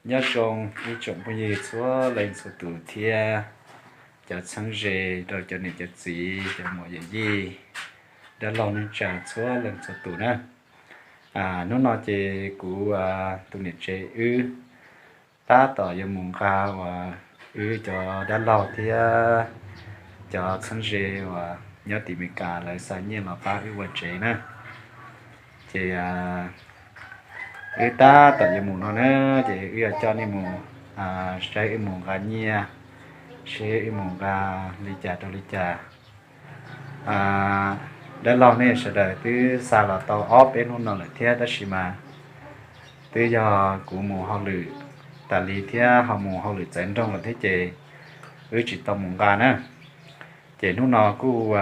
Nyob zoo ib tsoom phooj ywg txhua leej txhua tus thiab cov txheeb ze rau cov niam cov txiv, cov muam yawm yij, dab laug neej tsa txhua leej txhua tus na. Hnub no ces kuv tus niam tsev wb tab tom yuav mus nqa uas wb cov dab laug thiab cov txheeb ze uas nyob tim Amelikas lawv xa nyiaj los pab wb ua tsev na. Ces wb tab tom yuav mus no na, ces wb yuav coj nej mus saib wb mus nqa nyiaj, seb wb mus nqa li cas rau li cas. Dab laug nej sawv daws twb xa los tau ob peb hnub no lawm thiab, tab sis mas twb yog kuv mus hauj lwm tas li thiab ho mus hauj lwm txawv nroog lawm thiab ces wb tsis tau mus nqa na. Ces hnub no kuj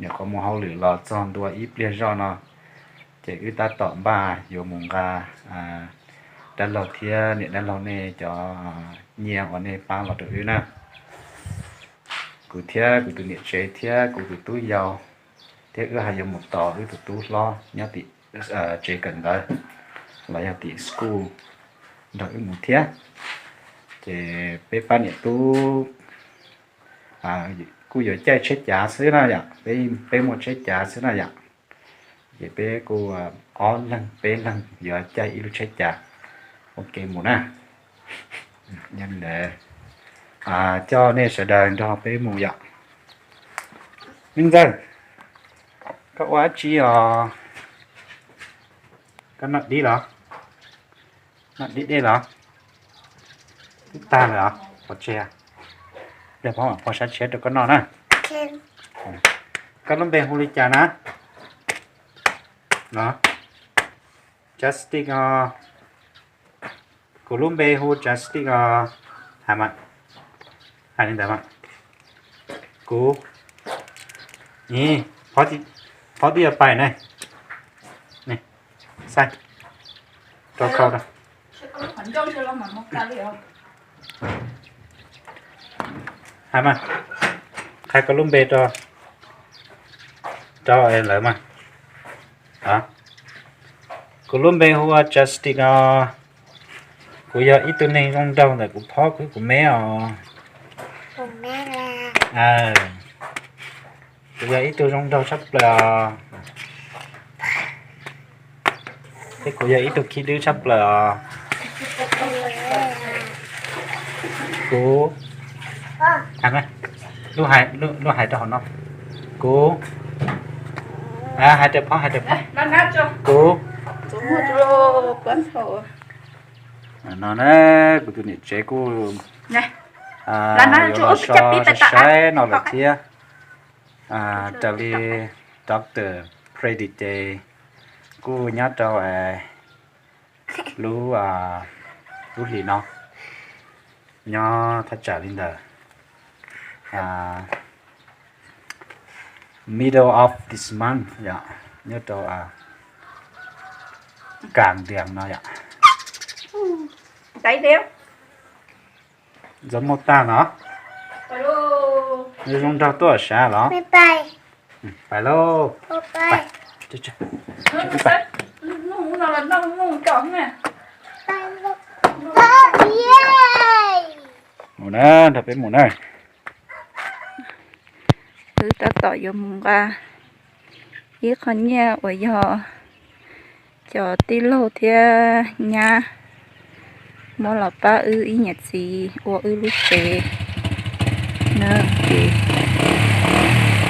nyuam qhuav mus hauj lwm los txog ntua ib pliag zoj no, ces wb tab tom npaj yuav mus nqa dab laug thiab niam dab laug nej cov nyiaj uas nej pab los rau wb na. Kuv thiab kuv tus niam tsev thiab kuv tus tub yau thiab wb ho yuav mus tos wb tus tub hlob nyob tim tsev kawm ntawv los yog tim school nrog wb mus thiab. Ces peb pab niam tub kuj yuav caij tsheb cav xwb na yom, peb muaj tsheb cav xwb na yom. Ces peb kuj ob leeg peb leeg yuav caij ib lub tsheb cav ua ke mus na. Yog li ntawd coj nej sawv daws nrog peb mus yom. Me ntxawg, koj ua dab tsi os? Koj noj dib los? Noj dib dej los? Twb tag lawm os, pov tseg. Pliag pov mam pov sab tshiab rau koj noj na. Koj lub npe hu li cas na? Los, Justin os. Kuv lub npe hu Justin os. Hais mas, hais li ntawd mas. Kuv, phob twb yuav pais ne. Xaij, rau khau rau. Hais mas, qhia koj lub npe rau lawv mas. Kuv lub npe hu ua Justin os. Kuv yog ib tug neeg zoo nraug ntawm kuv phob kuv me os. Kuv yog ib tug zoo nraug tshaj plaws os. Thiab kuv yog ib tug khib dwb tshaj plaws os. Kuv, lub hais rau hauv no. Kuv, hais rau phob, hais rau phob. Kuv, no na, kuv tus niam tsev kuj yuav los so saib no lawm thiab. Raws li Doctor Freddy ces kuj nyob rau lub, lub hlis no, nyob thaj tsam li ntawd middle of this month yom, nyob rau kas tias no yom. Ntxov muaj tag no, zoo nraug tuaj sav los? Pais lauj. Mus na, nrog peb mus na. Wb tab tom yuav mus nqa ib qho nyiaj uas yog cov tij laug thiab nyab muab los pab wb ib niam txiv ua wb lub tsev na. Ces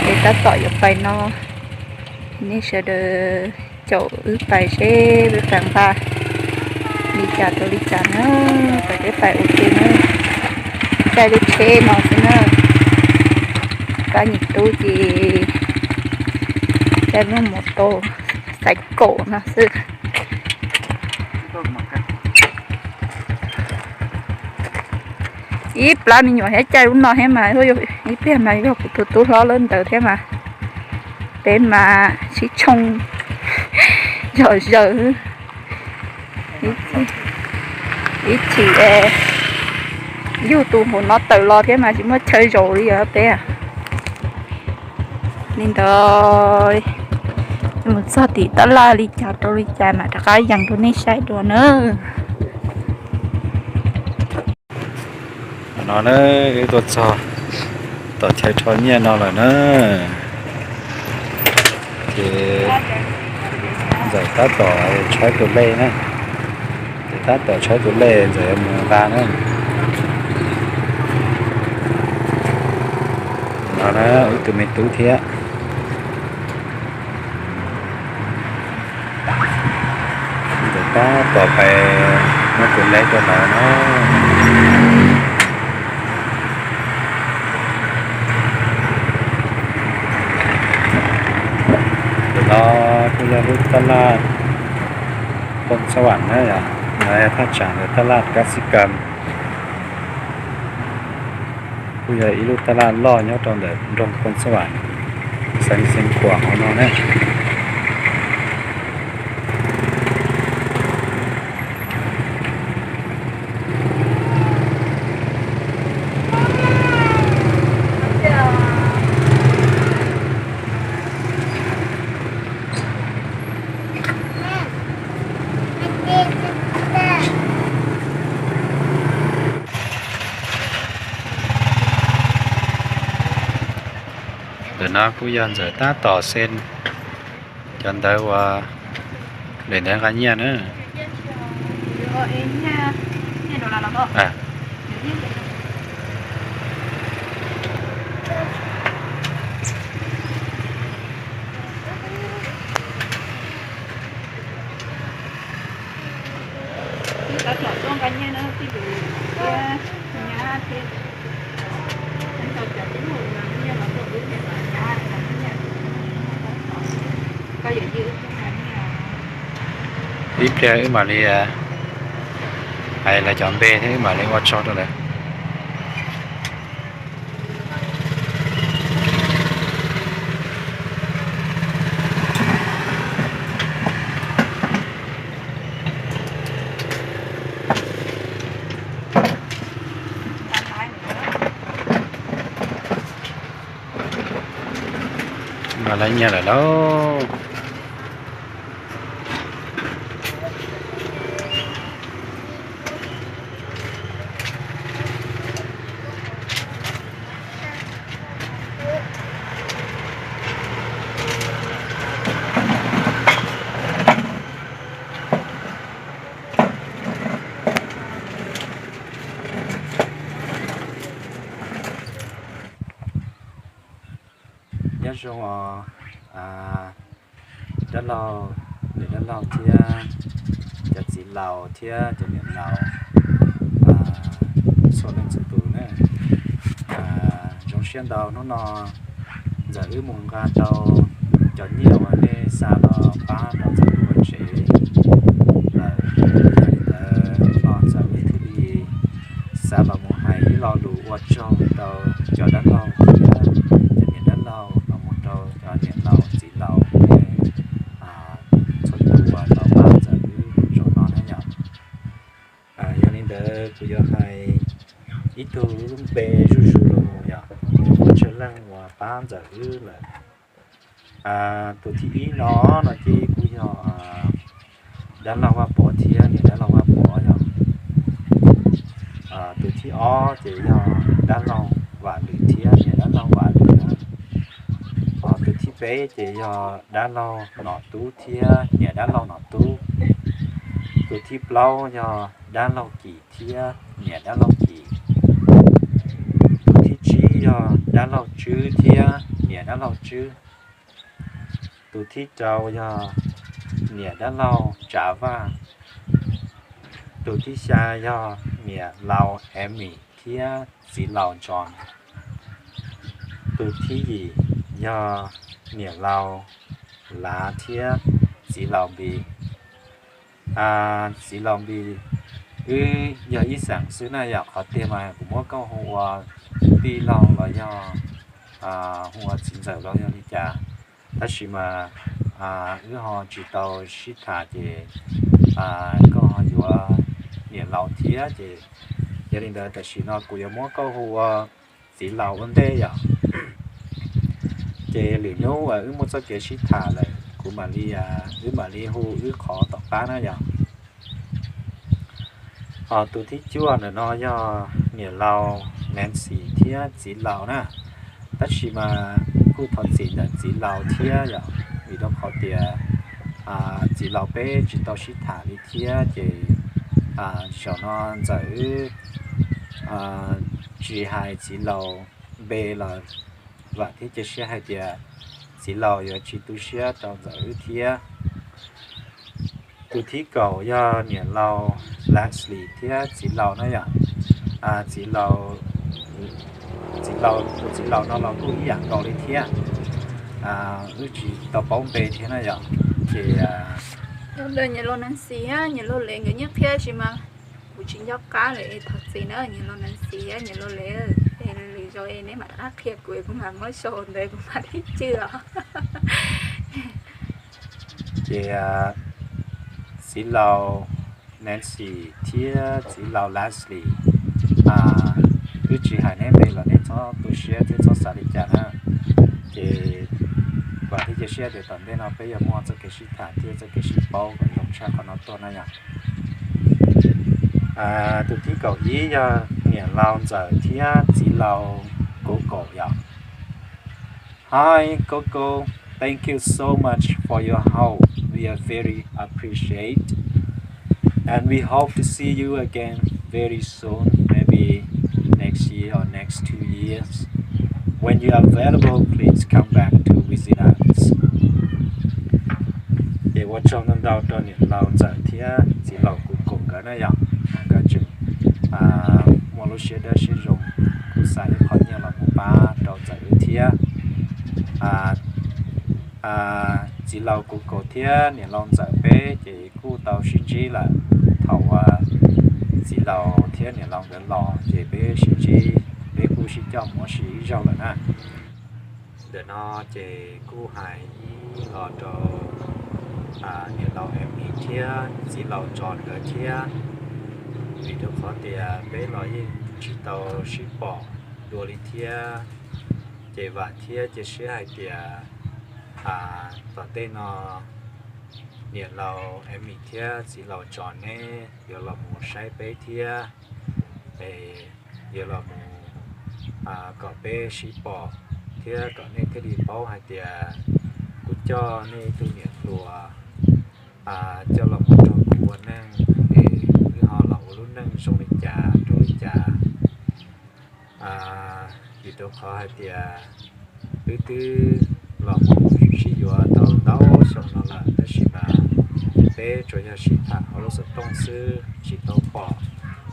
peb tab tom yuav pais no, nej sawv daws caum wb pais seb wb pais nqa li cas rau li cas na. Pais peb pais ua ke na, caij lub tsheb no xwb na. Pab niam tub ces caij lub mus tau xaiv kaum no xwb. Ib plab me nyuam thiab caij lub no thiab mas, ib pliag mas yog kuv tus tub hlob lawv ntawd thiab mas, peb mas sib tshooj yog zaws. Ib chim yug tus hauv no tawm los thiab mas tsis muaj chaw zaum li os peb. Li ntawd, mus txog tim tab laj li cas rau li cas mas rov qab yees rau nej saib dua na. No na, wb tuaj txog tom chaw rho nyiaj no lawm na, ces Ntxawm tab tom tshaib tus lej na, ces tab tom tshaib tus lej Ntxawm yuav mus nqa na. No na, ib tug me tub thiab. Ntxawm tab tom pais muab tus lej rau lawv na. Ntawm no kuj yog lub tab laj Phoos Xab Vam na yom, no yog thaj tsam ntawm tab laj Kab Xib Kam. Kuj yog ib lub tab laj loj nyob rau ntawm nroog Phoos Xab Vam, xeev Xeev Khuam hauv no na. Ntawm no kuj yog Ntxawm tab tom xej cov ntawv uas daim ntawv nqa nyiaj na. Ib pliag wb mam li hais lawv cov npe thiab wb mam li ua tsaug rau lawv. Mas lawv nyiag lawm lauj. Nyob zoo os, dab laug, niam dab laug thiab cov txiv laus thiab cov niam laus txhua leej txhua tus na. Zoo siab ntau hnub no Ntxawm wb mus nqa tau cov nyiaj uas nej xa los pab rau Ntxawm wb ua tsev lawm. Yog li ntawd hnub no Ntxawm wb thiaj li xav los mus hais ib lo lus ua tsaug rau cov dab laug thiab cov niam dab laug los mus rau cov niam laus txiv laus nej txhua tus uas tau pab Ntxawm wb zaum no na yom. Yog li ntawd kuv yuav hais ib tug lub npe zuj zus los mus yom, muaj tsawg leej uas pab Ntxawm wb lawm. Tus thib ib no, no ces kuj yog dab laug Vaj Pov thiab niam dab laug Vaj Pov yom. Tus thib ob ces yog dab laug Vam Lwm thiab niam dab laug Vam Lwm na. Ho tus thib peb ces yog dab laug Nom Tub thiab niam dab laug Nom Tub. Tus thib plaub yog dab laug Kim thiab niam dab laug Kim. Tus thib tsib yog dab laug Tswb thiab niam dab laug Tswb. Tus thib rau yog niam dab laug Tsav Vaj. Tus thib xya yog niam laus Ev Mis thiab txiv laus Ntso. Tus thib yim yog niam laus Lav thiab txiv laus Npis. Txiv laus Npis, wb yog ib xeem xwb na yom, qhov tiag mas kuv muab koj hu ua tij laug los yog hu ua txiv ntxawm los yog li cas, tab sis mas wb ho tsis tau sib tham ces koj ho yuav niam laus thiab ces yog li ntawd tam sim no kuv yuav muab koj hu ua txiv laus ua ntej yom. Ces lwm hnub uas wb muaj txoj kev sib tham lawm kuv mam li, wb mam li hu wb qhov tom qab na yom. Ho tus thib cuaj ntawm no yog niam laus Nancy thiab txiv laus na. Tab sis mas kuj thov txim ntawm txiv laus thiab yom, vim rau qhov tias txiv laus peb tsis tau sib tham li thiab ces zaum no Ntxawm wb tsis hais txiv laus npe los vam thiab cia siab hais tias txiv laus yuav tsis tu siab rau Ntxawm wb thiab. Tus thib kaum yog niam laus Leslie thiab txiv laus na yom. Txiv laus, txiv laus, tus txiv laus no los kuj ib yam nkaus li thiab, wb tsis tau paub npe thiab na yom. Ces nyiam laus Nancy, nyiam laus Lev nkawd nyiam qhia sis mas kuv tsis nco qab lawm, thov txim na nyiam laus Nancy, nyiam laus Lev. Lwm zaus neb mam rov qab qhia kuv, kuv mam muab sau ntawd kuv mam li cwj os. Ces txiv laus Nancy thiab txiv laus Leslie, wb tsis hais neb npe los neb txhob tu siab thiab txhob xav li cas na. Ces vam thiab cia siab tias tom ntej no peb yuav muaj txoj kev sib tham thiab txoj kev sib paub kom zoo tshaj qhov no tuaj na yom. Tus thib kaum ib yog niam laus Ntxawm thiab txiv laus Kuv Kaum yom. Hi, Coco. Thank you so much for your help. We are very appreciate. And we hope to see you again very soon, maybe next year or next two years. When you are available, please come back to visit us. Ces ua tsaug ntau ntau rau niam laus Ntxawm thiab txiv laus Kuv Kaum nkawd na yom, nkawd tseem muaj lub siab dawb siab zoo, kuj xa ib qho nyiaj los mus pab rau Ntxawm wb thiab. Txiv laus Kuv Kaum thiab niam laus Ntxawm peb ces kuj tau sib ntsib lawm thaum uas txiv laus thiab niam laus nkawd los ces peb sib ntsib, peb kuj sib coj mus ua si ib zaug lawm na. Ntawm no ces kuj hais ib los rau niam laus Emi thiab txiv laus Tso nkawd thiab, vim rau qhov tias peb los yeej tsis tau sib pom dua li thiab. Ces vam thiab cia siab hais tias tom ntej no niam laus Emi thiab txiv laus Tso neb yuav los mus saib peb thiab, es yuav los mus kom peb sib pom thiab kom nej thiaj li paub hais tias kuv coj nej ib tug niam hluas coj los mus nrog kuv ua neej, es wb ho los ua lub neej zoo li cas rau li cas. Vim rau qhov hais tias wb twb los mus sib yuav tau ntau xyoo no lawm tab sis mas peb tsuas yog sib tham hauv lub xov tooj xwb, tsis tau pom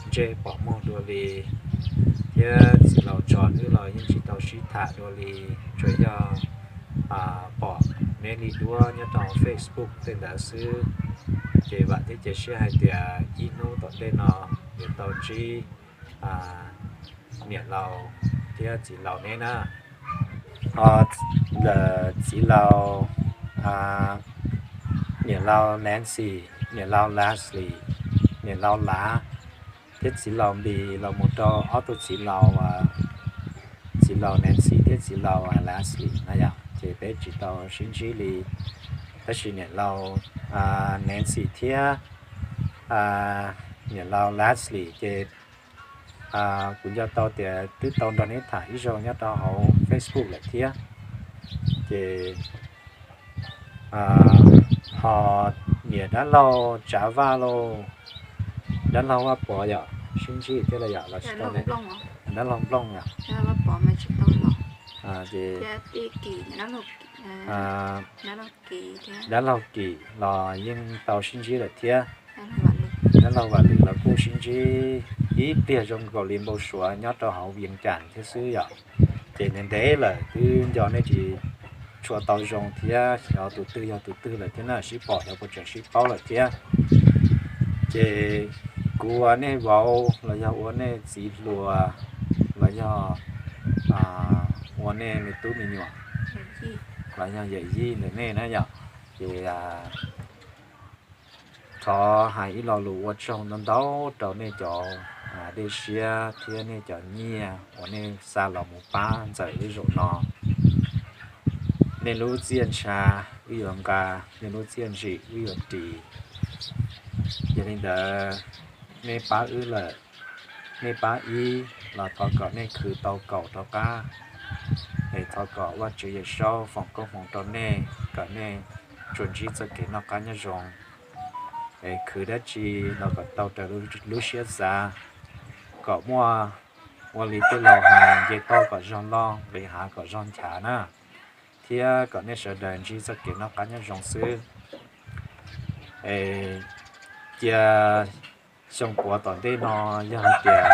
ntsej pom muag dua li, thiab txiv laus Tso wb los yeej tsis tau sib tham dua li, tsuas yog pom neb li duab nyob rau Facebook tej ntawd xwb. Ces vam thiab cia siab hais tias ib hnub tom ntej no yuav tau ntsib niam laus thiab txiv laus neb na. Ho ntawm txiv laus, niam laus Nancy, niam laus Leslie, niam laus Lav thiab txiv laus Npis los mus rau ob tug txiv laus, txiv laus Nancy thiab txiv laus Leslie na yom, ces peb tsis tau sib ntsib li. Tab sis niam laus Nancy thiab niam laus Leslie ces kuv nco tau tias twb tau nrog neb tham ib zaug nyob rau hauv Facebook lawm thiab. Ces ho niam dab laug Tsav Vaj lauj, dab laug Vaj Pov yom, sib ntsib thiab los yom los tsis tau ne. Dab laug Nplooj yom. Ces dab laug Kim los yeej tau sib ntsib lawm thiab. Dab laug Vam Lwm los kuj sib ntsib ib pliag zoo nkaus li npau suav nyob rau hauv Vias Cas thiab xwb yom. Ces ntev ntev lawm twb nco nej tsis tshua tau zoo thiab xyov tus twg yog tus twg lawm thiab na, sib pom xyov puas tseem sib paub lawm thiab. Ces kuv ua nej vauv los yog ua nej txiv hluas los yog ua nej me tub me nyuam los yog yawm yij ntawm nej na yom. Ces thov hais ib lo lus ua tsaug ntau ntau rau nej cov dej siab thiab nej cov nyiaj uas nej xa los mus pab Ntxawm lub zaum no. Nej lub txiaj ntsha wb yuav nqa, nej lub txiaj ntsim wb yuav ris. Yog li ntawd, nej pab wb lawm, nej pab ib los thov kom nej khwv tau kaum rov qab. Es thov kom Vajtswv Yawm Saub foom koob hmoov rau nej kom nej tsuas ntsib txoj kev noj qab nyob zoo. Es khwv dab tsi los kom tau raws lub siab xav, kom muaj ua li tej laus hais, nce toj kom zog loj, nqis hav kom zog nchav na, thiab kom nej sawv daws ntsib txoj kev noj qab nyob zoo xwb. Es cia xyoo puav tom ntej no yog hais tias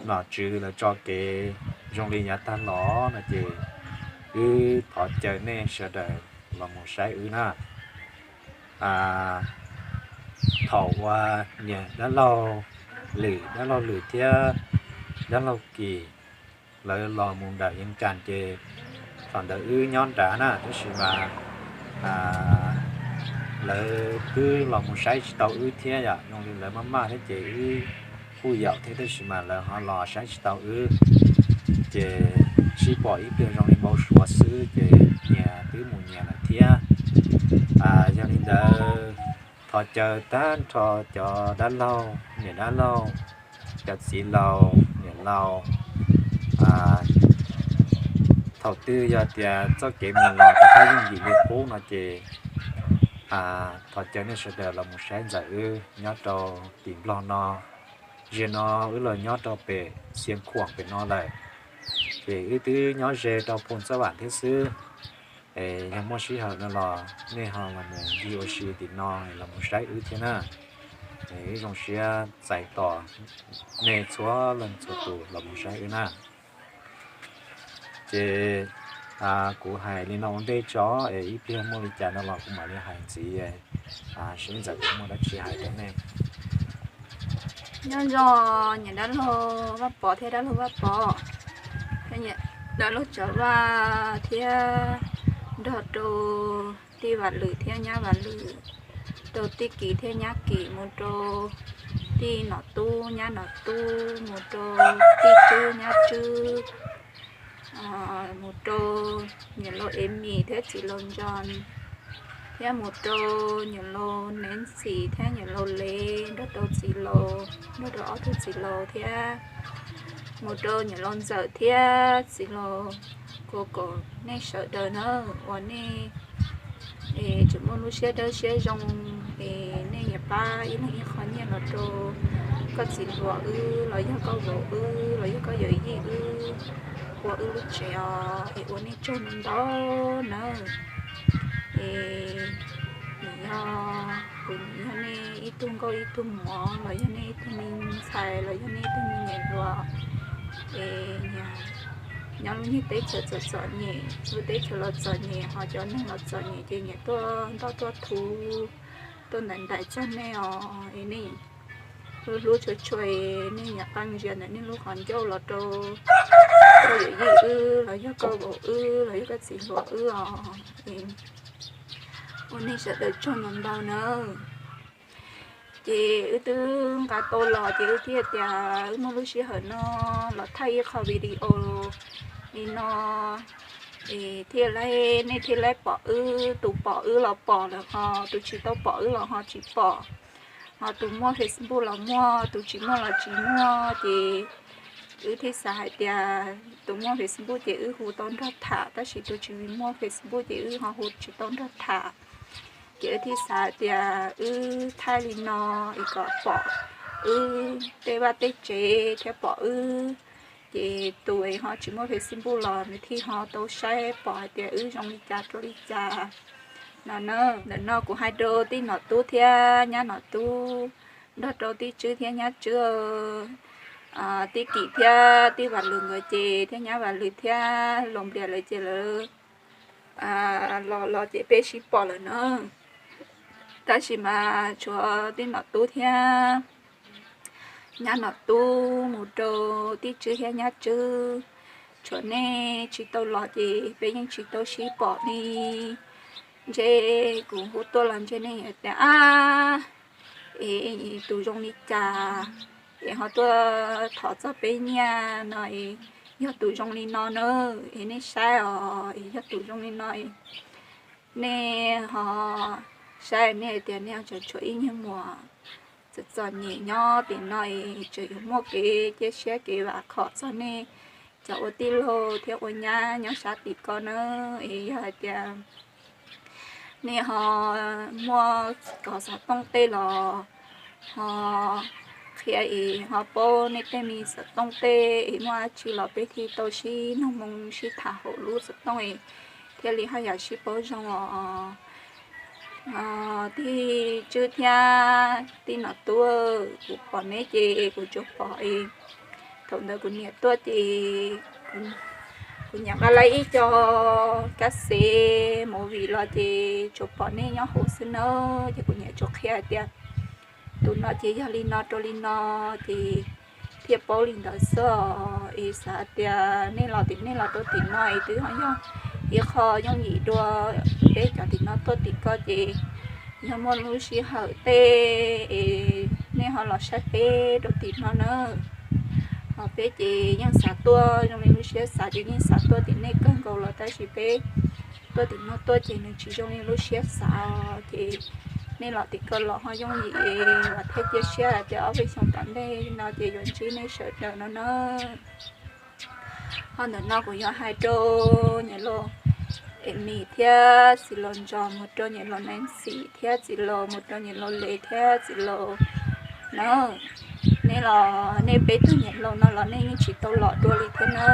nom tswv lawv tso kev zoo li yav tag los no ces wb thov caw nej sawv daws los mus saib wb na. Thaum uas niam dab laug Lwm, dab laug Lwm thiab dab laug Kis lawv los mus ntawm Yeev Kas ces thaum ntawd wb nyob nrad na, tab sis mas lawv twb los mus saib tsis tau wb thiab yom, zoo li lawv maj maj thiab ces wb kuj yaum thiab, tab sis mas lawv ho los saib tsis tau wb. Ces sib pom ib pliag zoo li npau suav xwb ces nyias twb mus nyias lawm thiab. Yog li ntawd thov caw tag nrho cov dab laug, niam dab laug, cov txiv laus, niam laus, thaum twg yog tias txoj kev mus los rov qab yooj yim li qub no ces thov caw nej sawv daws los mus saib ntxawm wb nyob rau tim Nplog no. Zaum no wb los nyob rau pem Xiav Khuam pem no lawm, ces wb twb nyob ze rau Phu Txab Vam thiab xwb. Es yog muaj sij hawm no los nej ho los mus ncig ua si tim no los mus saib wb thiab na. Es wb zoo siab txais tos nej txhua leej txhua tus los mus saib wb na. Ces kuv hais li no ua ntej tso, es ib pliag muaj li cas no los kuv mam li hais ntxiv, seb ntxawm puas muaj dab tsi hais rau nej. Nyob zoo niam dab laug Vaj Pov thiab dab laug Vaj Pov, thiab niam dab laug Tsav Vaj thiab nrog rau tij Vam Lwm thiab nyab Vam Lwm, rau tij Kis thiab nyab Kis, mus rau tij Nom Tub nyab Nom Tub, mus rau tij Tswb nyab Tswb, mus rau niam laus Emis thiab txiv laus Ntso, thiab mus rau niam laus Nancy thiab niam laus Lev, nrog rau txiv laus, nrog rau ob tug txiv laus thiab mus rau niam laus Ntxawm thiab txiv laus Kos Kos, nej sawv daws na, uas nej tseem muaj lub siab dawb siab zoo, es nej yuav pab ib leeg ib qho nyiaj los rau koj txiv hluas wb los yog koj vauv wb los yog koj yawm yij wb, ua wb lub tsev os, es ua nej tsaug ntau ntau nawb. Es nws yog, kuv yog nej ib tug nkauj ib tug muam los yog nej ib tug me ntxhais los yog nej ib tug me nyuam hluas, es nyob lub niag teb chaws txom txom nyem, lub teb chaws los txom nyem ho cov neeg los txom nyem ces nyias tuaj ntoj tuaj thuv, tuaj ntais ntais txog nej os, es nej hlub hlub tshua tshua, nej nyiam qee ntsia ntawm nej lub qhov ncauj los rau koj yawm yij wb los yog koj vauv wb los yog koj txiv hluas wb os, es ua nej sawv daws tsaug ntau ntau nawb. Ces wb twb nqa tau los ces wb thiaj tias wb muaj lub sij hawm no los thaij ib qho video li no, es thiaj li, nej thiaj li pom wb, tus pom wb los pom lawm ho tus tsis tau pom wb los ho tsis pom, ho tus muaj Facebook los muaj, tus tsis muaj los tsis muaj, ces wb thiaj xav hais tias tus muaj Facebook ces wb hu tau nrog tham, tab sis tus tsis muaj Facebook ces wb ho hu tsis tau nrog tham. Ces wb thiaj xav hais tias wb thaij li no es kom pom wb tej vaj tej tsev thiab pom wb, ces tus es ho tsis muaj Facebook los nws thiaj ho tau saib pom hais tias wb zoo li cas rau li cas no na. Ntawm no kuv hais rau tij Nom Tub thiab nyab Nom Tub, nrog rau tij Tswb thiab nyab Tswb, tij Kim thiab tij Vam Lwm nkawd ces thiab nyab Vam Lwm thiab Los Nplias lawv ces lawv los los ces peb sib pom lawm na. Tab sis mas tshuav tij Nom Tub thiab nyab Nom Tub mus rau tij Tswb thiab nyab Tswb, tshuav nej tsis tau los ces peb yeej tsis tau sib pom li. Ntshe kuv hu tuaj los ntshe nej tias ab, es tus zoo li cas es ho tuaj thov txog peb nyiaj no, es yog tus zoo li no na, es nej saib os, es yog tus zoo li no, nej ho saib nej hais tias nej tseem tshuav ib nyuag muam txom nyem nyob tim no es tseem yuav muaj kev cia siab kev vam khom txog nej cov ua tij laug thiab ua nyab nyob sab tim ko na. Es yog hais tias nej ho muaj cov xov tooj tej los ho qhia es ho paub nej tej me xov tooj tej es muaj dab tsi los peb thiaj tau sib nug moo sib tham hauv lub xov tooj es thiaj li haj yam sib paub zoo os. Tij Tswb thiab tij Nom Tub, kuv pom neb ces kuv tsuas pom es thaum ntawd kuv niam tuaj ces kuv niam nqa lawm ib co kab xev movie los ces tsuas pom nej nyob hauv xwb na. Ces kuv niam tsuas qhia hais tias tus no ces yog li no rau li no, ces thiaj paub li ntawd xwb. Es xav tias nej los tim, nej los rau tim no es twb ho yog ib qho yooj yim dua. Peb cov tim no tuaj tim ko ces yog muaj lub sij hawm tej es nej ho los saib peb rau tim no na. Ho peb ces yeej xav tuaj zoo li lub siab xav ces yeej xav tuaj tim nej kawg nkaus los tab sis peb tuaj tim no tuaj ces nws tsis zoo li lub siab xav. Ces nej los tim ko los ho yooj yim es vam thiab cia siab hais tias ob peb xyoo tom ntej no ces yuav ntsib nej sawv daws no na. Ho ntawm no kuv yuav hais rau niam laus Emi thiab txiv laus Ntsos, mus rau niam laus Nancy thiab txiv laus, mus rau niam laus Les thiab txiv laus na. Nej los nej peb tug niam laus no los nej yeej tsis tau los dua li thiab na.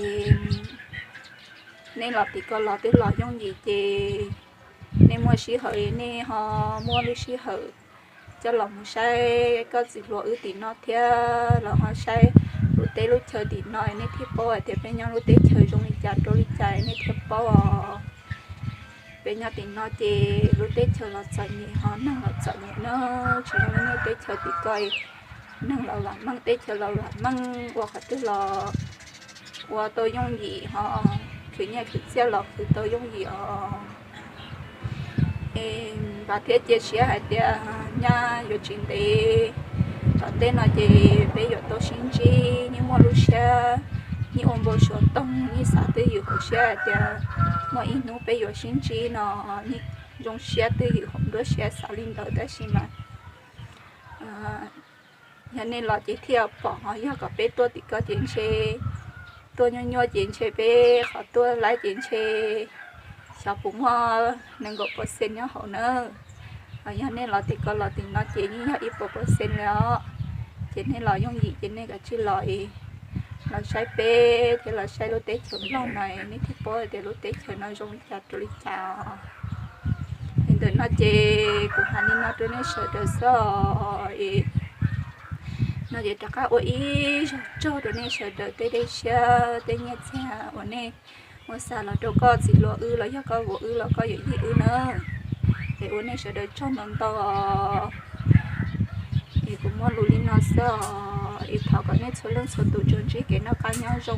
Es nej los tim ko los twb los yooj yim ces nej muaj sij hawm nej ho muaj lub sij hawm coj los mus saib koj txiv hluas wb tim no thiab los ho saib lub teb lub chaw tim no nej thiaj paub hais tias peb nyob lub teb chaws zoo li cas rau li cas nej thiaj paub os. Peb nyob tim no ces lub teb chaws los txom nyem ho neeg los txom nyem na, tsis zoo li nej teb chaws tim ko, neeg los vam meej teb chaws los vam meej ua qhov twg los ua tau yooj yim ho khwv nyiaj khwv txiaj los khwv tau yooj yim os. Es vam thiab cia siab hais tias nyaj yuav tsis ntev tom ntej no ces peb yuav tau sib ntsib, yeej muaj lub siab, yeej ua npau suav toog, yeej xav twj ywm hauv siab hais tias muaj ib hnub peb yuav sib ntsib no, yeej zoo siab twj ywm hauv nruab siab xav li ntawd tab sis mas yog nej los ces thiaj pom, ho yog kom peb tuaj tim ko ces ntshe tuaj nyuaj nyuaj ces ntshe peb qhov tuaj laib ces ntshe xyov puas muaj nees nkaum percent nyob hauv na. Ho yog nej los tim ko los tim no ces yeej yog ib puas percent li os. Ces nej los yooj yim ces nej kav tsij los, los saib peb thiab los saib lub teb chaws Nplog no nej thiaj paub tias lub teb chaws no zoo li cas rau li cas os. Li ntawm no ces kuv hais li no rau nej sawv daws xwb os. No ces rov qab ua ib zaug tsaug rau nej sawv daws tej dej siab tej nyiaj txiag uas nej muab xa los rau koj txiv hluas wb los yog koj vauv wb los koj yawm yij wb na. Es ua nej sawv daws tsaug ntau ntau os. Es kuv muaj lus li no xwb os, es thov kom nej txhua leej txhua tus tsuas ntsib kev noj qab nyob zoo,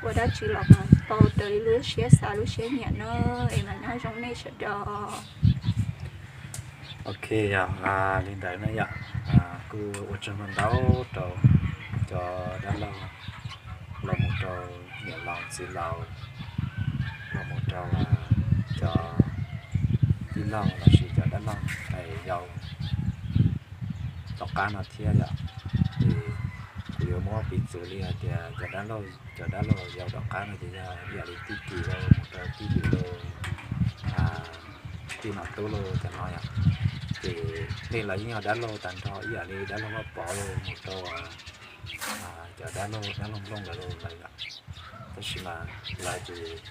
ua dab tsi los mas tau raws li lub siab xav lub siab nyiam na, es mas nyob zoo nej sawv daws. Ok, yog li ntawd na yom, kuj ua tsaug ntau ntau rau cov dab laug, los mus rau niam laus txiv laus, los mus rau cov tij laug lossis cov dab laug yau tom qab no thiab yom. Ces kuv yuav muab piv txwv li hais tias cov dab laug, cov dab laug yau tom qab no ces yog ib yam li tij Kis los mus rau tij Yus los, tij Nom Tub los cov no yom. Ces nej los yeej yog dab laug tag nrho ib yam li dab laug Vaj Pov los mus rau cov dab laug, dab laug Nplooj lawv los lawm yom. Tab sis mas lawv ces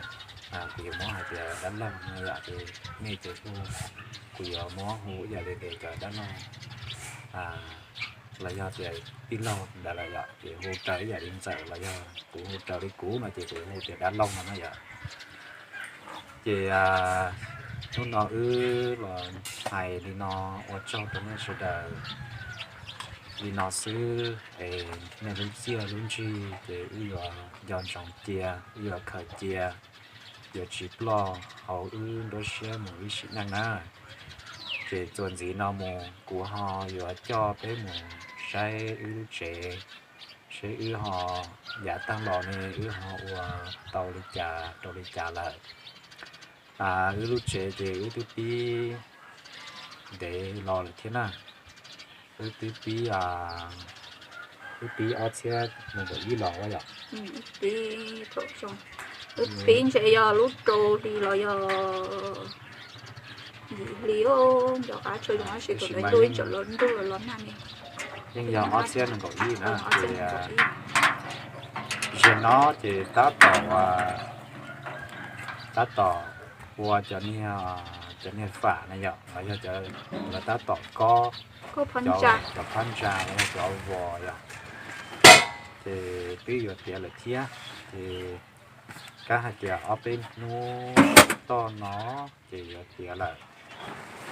kuv yuav muab hais tias dab laug no yom, ces nej ces hu, kuv yuav muab hu ib yam li tias cov dab laug los yog tias tij laug ntawd lawm yom, ces hu raws ib yam li ntxawm los yog kuv hu raws li kuv no ces kuv hu tias dab laug no na yom. Ces hnub no wb los hais li no ua tsaug rau nej sawv daws li no xwb es nej lub txiaj lub ntsig ces wb yuav nco ntsoov cia, wb yuav khaws cia, yuav tsis ploj hauv wb nruab siab mus ib sim neej na. Ces txuas ntxiv no mus kuv ho yuav coj peb mus saib wb lub tsev, seb wb ho yav tag los ne wb ho ua tau li cas rau li cas lawm. Wb lub tsev ces wb twb pib ntev los lawm thiab na. Wb twb pib, wb pib ob txhiab nees nkaum ib los yom. Wb pib ntshe yog lub rau hli los yog yim hli, nco qab tshua zoo tab sis kom ntuj los nag ne. Yeej yog ob txhiab nees nkaum ib na ces, zaum no ces tab tom, tab tom ua cov niag, cov niag fam na yom, los yog cov, lawv tab tom kob cov phab ntsa los yog cov vos yom. Ces twb yuav tiav lawm thiab, ces kab hais tias ob peb hnub tom no ces yuav tiav lawm.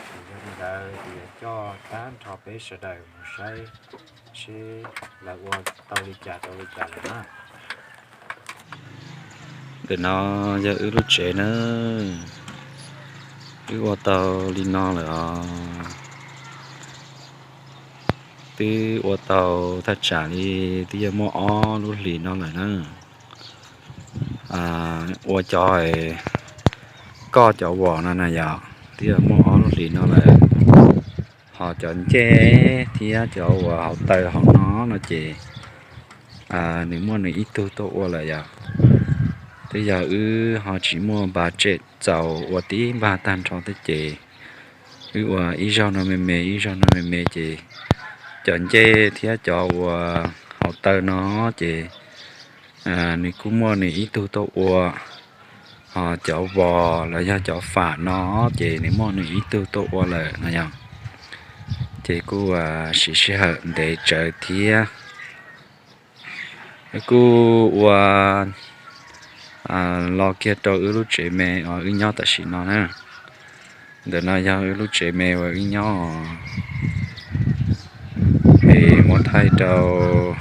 Ces yog li ntawd ces yuav coj tag nrho peb sawv daws mus saib seb lawv ua tau li cas tau li cas lawm na. Ntawm no yog wb lub tsev na, wb ua tau li no lawm os. Twb ua tau thaj tsam li twb yuav muaj ob lub hlis no lawm na. Ua cov, koj cov vos no na yog twb yuav muaj ob lub hlis no lawm. Ho cov ncej thiab cov uas hauv taw hauv no no ces nws muaj nws ib tug tuaj ua lawm yom. Twb yog wb ho tsis muaj budget txaus ua tib npag tag nrho thiab ces wb ua ib zaug no me me ib zaug no me me ces cov ncej thiab cov uas hauv taw no ces nws kuj muaj nws ib tug tuaj ua. Ho cov vos los yog cov fam no ces nws muaj nws ib tug tuaj ua lawm no yog. Ces kuj siv sij hawm ntev tsawv thiab. Kuj ua los kiag rau wb lub tsev me uas wb nyob tam sim no na. Ntawm no yog wb lub tsev me uas wb nyob. Es muab thaij rau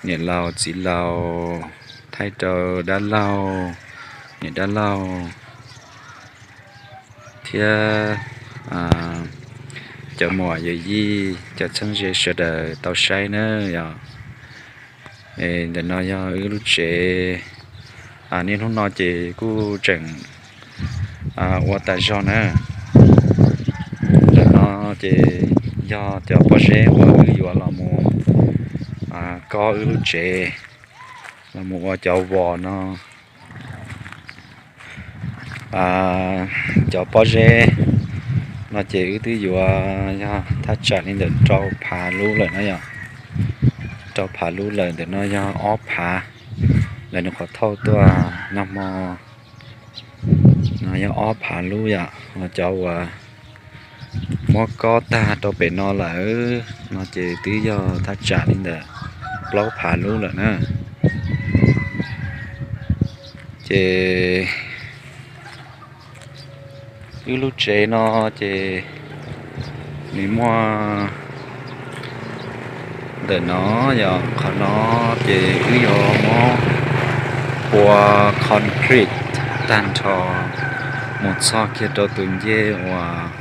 niam laus txiv laus, thaij rau dab laug, niam dab laug thiab cov muam yawm yij cov txheeb ze sawv daws tau saib na yog. Ntawm no yog wb lub tsev. Niaj hnub no ces kuj tseem ua tas zog na. Ntawm no ces yog cov pob zeb uas wb yuav los mus kob wb lub tsev, los mus ua cov vos no. Cov pob zeb no ces wb twb yuav yog thaj tsam li ntawm rau phav lub lawm na yom. Rau phav lub lawm, ntawm no yog ob phav. Lawv nws qhov thauj tuaj nag hmo no yog ob phav lub yom. Cov uas muab kob tag rau pem no lawm no ces twb yog thaj tsam li ntawm plaub phav lub lawm na. Ces wb lub tsev no ces nws muaj ntawm no yog qhov no ces wb yuav muab ua concrete tag nrho mus txog kiag rau tus ncej uas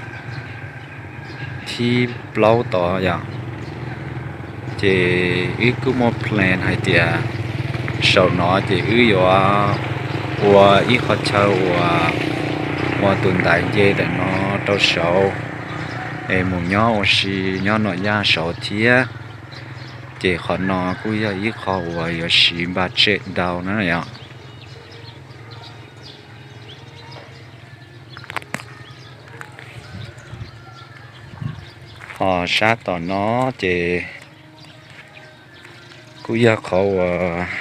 thib plaub tod yom. Ces wb kuj muaj plan hais tias saum no ces wb yuav ua ib qhov chaw uas ua tus ntaiv nce ntawm no rau saud es mus nyob ua si nyob noj yaj saud thiab. Ces qhov no kuj yog ib qho uas yuav siv npaj tsem ntau na yom. Ho sab tom no ces kuj yog qhov uas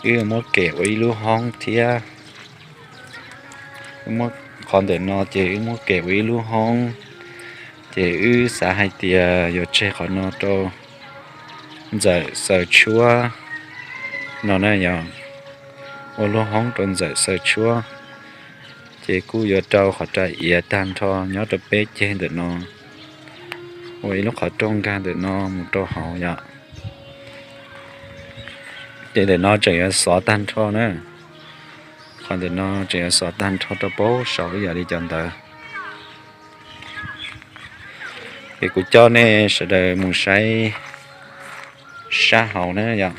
wb muab kem ua ib lub hoob thiab. Qhov ntawm no ces wb muab kem ua ib lub hoob, ces wb xav hais tias yuav tseg qhov no rau Ntxawm Xaws Tshuab no na yog, ua lub hoob rau Ntxawm Xaws Tshuab. Ces kuj yuav rau qhov rais iav tag nrho nyob rau peb ceg ntawm no, ua ib lub qhov rooj nkag ntawm no mus rau hauv yom. Ces ntawm no tseem yuav xov tag nrho na, qhov ntawm no tseem yuav xov tag nrho rau pab saud ib yam li cov ntawd. Es kuv coj nej sawv daws mus saib sab hauv na yom.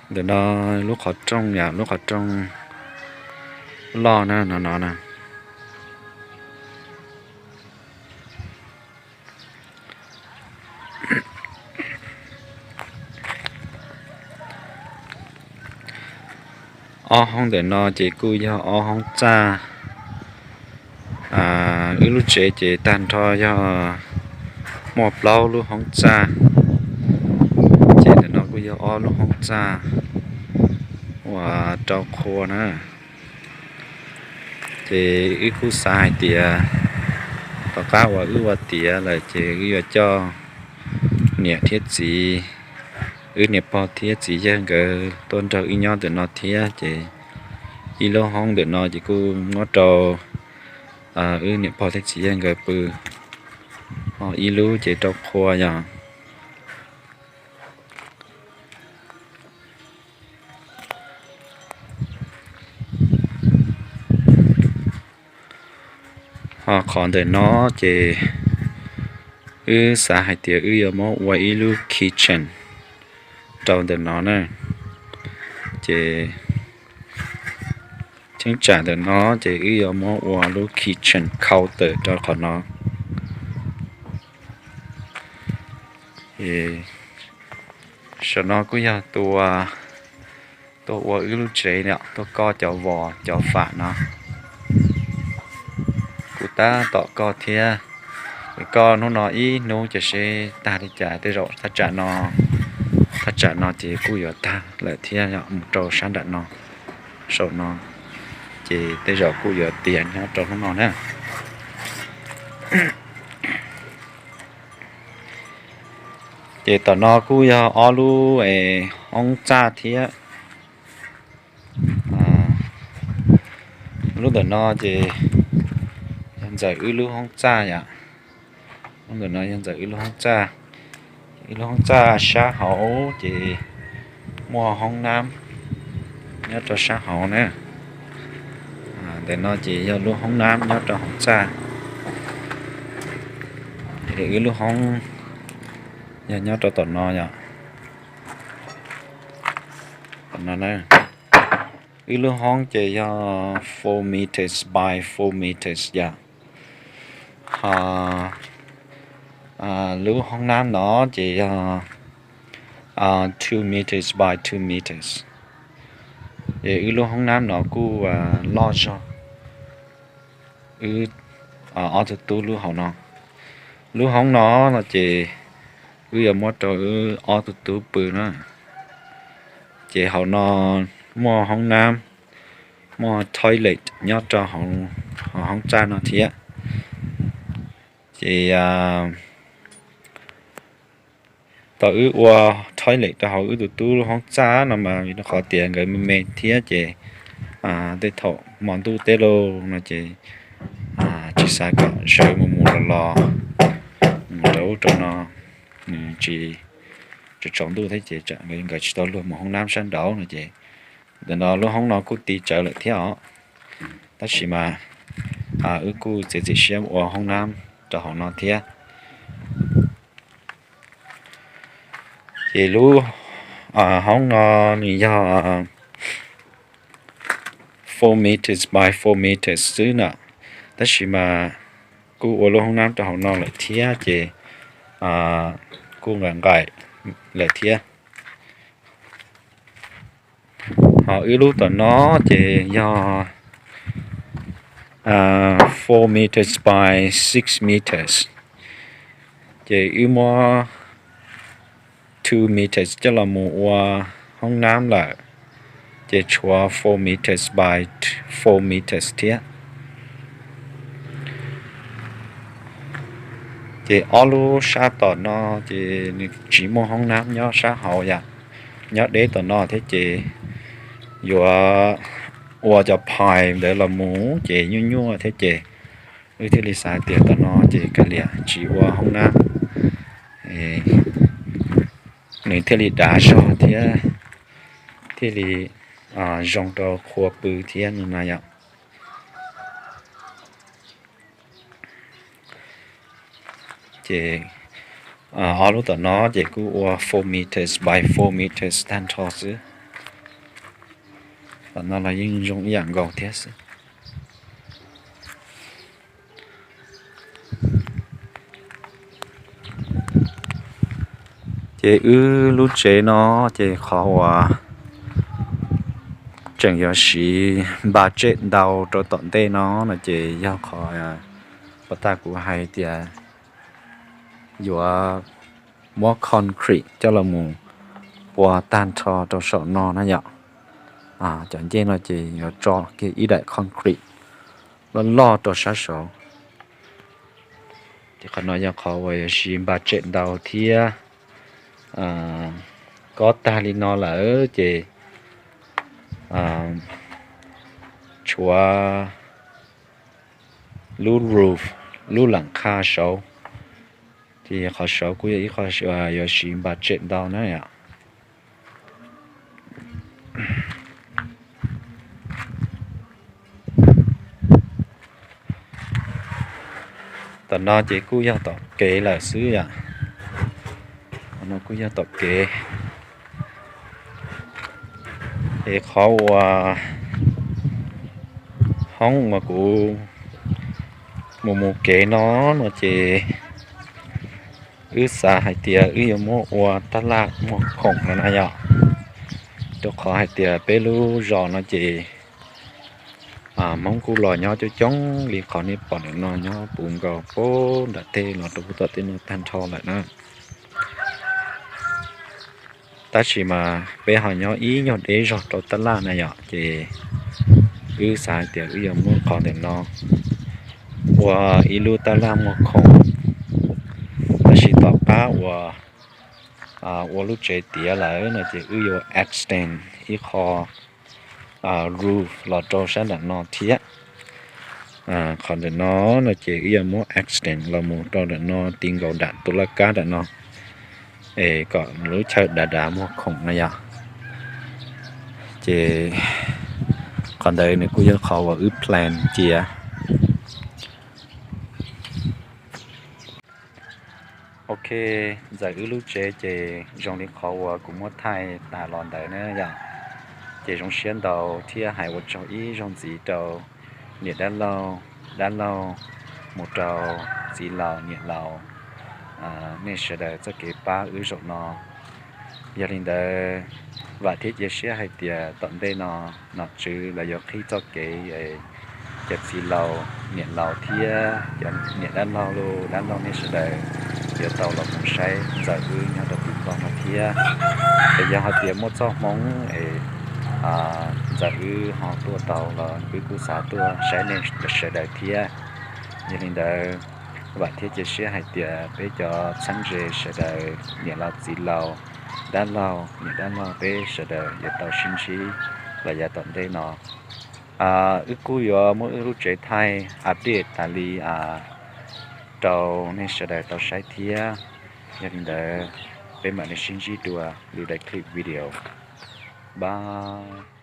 Ntawm no lub qhov rooj yom, lub qhov rooj loj na, no no na. Ob hoob ntawm no ces kuj yog ob hoob txaj. Wb lub tsev ces tag nrho yog muaj plaub lub hoob txaj. Ces ntawm no kuj yog ob lub hoob txaj uas rau qhua na. Ces wb kuj xav hais tias tom qab uas wb ua tiav lawm ces wb yuav coj niam thiab txiv, wb niam pog thiab txiv yawg nkawd tuaj nrog wb nyob ntawm no thiab. Ces ib lub hoob ntawm no ces kuj muab rau wb niam pog thiab txiv yawg nkawd pw. Ho ib lub ces rau qhua yog. Ho qhov ntawm no ces wb xav hais tias wb yuav muab ua ib lub kitchen rau ntawm no na. Ces cheeb tsam ntawm no ces wb yuav muab ua lub kitchen counter rau qhov no. Saum no kuj yog tua, tuaj ua wb lub tsev no, tuaj koj cov vos cov fam no. Kuv tab tom koj thiab, koj hnub no ib hnub ces seb tag li cas. Tej zaum thaj tsam no, thaj tsam no ces kuj yuav tag lawm thiab, mus rau sab nram no, saum no, ces tej zaum kuj yuav tiav nyob rau hnub no na. Ces tom no kuj yog ob lub hoob txaj thiab. Lub ntawm no ces yog ntxawm wb lub hoob txaj yom. Lub ntawm no yog ntxawm wb lub hoob txaj. Wb lub hoob txaj sab hauv ces muaj hoob nab nyob rau sab hauv na. Ntawm no ces yog lub hoob nab nyob rau hauv txaj. Wb lub hoob yog nyob rau tom no yom. Wb lub hoob ces yog four meters by four meters yom. Ho lub hoob nab no ces yog two meters by two meters. Ces wb lub hoob nab no kuj loj zog wb ob tug tub lub hauv no. Lub hoob no no ces wb yuav muab rau wb ob tug tub pw na. Ces hauv no muaj hoob nab, muaj toilet nyob rau hauv hoob txaj no thiab. Ces tau wb ua toilet rau hauv wb tus tub lub hoob txaj no mas vim rau qhov tias nkawd me me thiab ces tej thaum hmo ntuj teb lug no ces tsis xav kom sawv mus mus los los mus rau ub rau no, nws tsis tsaus ntuj thiab ces nkawd tsis tau luag mus hoob nab sab nraud no ces ntawm no lub hoob no kuj tiv tsawv lawm thiab os. Tab sis mas wb kuj txiav txim siab ua hoob nab rau hauv no thiab. Ces lub hoob no nws yog four meters by four meters xwb na, tab sis mas kuj ua lub hoob nab rau hauv no lawm thiab ces kuj nqaim nqaim lawm thiab. Ho wb lub tom no ces yog four meters by six meters, ces wb muab two meters coj los mus ua hoob nab lawm, ces tshuav four meters by four meters thiab. Ces ob lub sab tom no ces nws tsis muaj hoob nab nyob sab hauv yom, nyob deb tom no thiab ces yuav ua cov pipe ntawd los mus ces nyuaj nyuaj thiab ces wb thiaj li xav tias tom no ces kav liam tsis ua hoob nab, nws thiaj li dav zog thiab thiaj li zoo rau qhua pw thiab no na yom. Ces ob lub tom no ces kuj ua four meters by four meters tag nrho xwb. Tom no los yeej zoo ib yam nkaus thiab xwb. Ces wb lub tsev no ces qhov uas tseem yuav siv budget ntau rau tom ntej no no ces yog qhov uas tag kuv hais tias yuav muab concrete coj los mus ua tag nrho rau saum no na yom. Cov ncej no ces yuav tso kiag ib daim concrete loj loj rau sab saud. Ces qhov no yog qhov uas yuav siv budget ntau thiab. Kob tag li no lawm ces tshuav lub roof, lub lam qha saud, ces qhov saud kuj yog ib qho yuav siv budget ntau na yom. Tom no ces kuj yog tom kev lawm xwb yom. Tom no kuj yog tom kev. Es qhov uas hoob uas kuv mus mus kev no no ces wb xav hais tias wb yuav muab ua tab laj muag khoom no na yom. Rau qhov hais tias peb lub zos no ces Hmoob kuj los nyob coob coob li qhov nej pom ntawm no, nyob puv nkaus puag nram tej los rau puag tom tej no tag nrho lawm na. Tab sis mas peb ho nyob ib nyuag deb zog rau tab laj na yom, ces wb xav hais tias wb yuav muab qhov ntawm no ua ib lub tab laj muag khoom. Tab sis tom qab uas ua lub tsev tiav lawm no ces wb yuav extend ib qho roof los rau sab nram no thiab. Qhov ntawm no no ces wb yuav muab extend los mus rau nram no ti nkaus nram tus laj kab nram no, es kom lub chaw dav dav muag khoom na yom. Ces qhov ntawd nws kuj yog qhov uas wb plan cia. Ok, ntxawm wb lub tsev ces zoo li qhov uas kuv muab thaij tas los ntawd na yom. Ces zoo siab ntau thiab hais ua tsaug ib zaug ntxiv rau niam dab laug, dab laug, mus rau txiv laus, niam laus, nej sawv daws txoj kev pab wb zaum no. Yog li ntawd, vam thiab cia siab hais tias tom ntej no nom tswv lawv yuav qhib txoj kev es cov txiv laus, niam laus thiab cov niam dab laug, dab laug nej sawv daws yuav tau los mus saib ntxawm wb nyob rau tim nkaus no thiab. Es yog hais tias muaj txoj hmoov es ntxawm wb ho tuaj tau los wb kuj xav tuaj saib nej sawv daws thiab. Yog li ntawd, vam thiab cia siab hais tias peb cov txheeb ze sawv daws, niam laus txiv laus, dab laug niam dab laug, peb sawv daws yuav tau sib ntsib los yav tom ntej no. Wb kuj yuav muab wb lub tsev thaij update tas li rau nej sawv daws tau saib thiab. Yog li ntawd, peb mam li sib ntsib dua lwm daim clip video. Bye.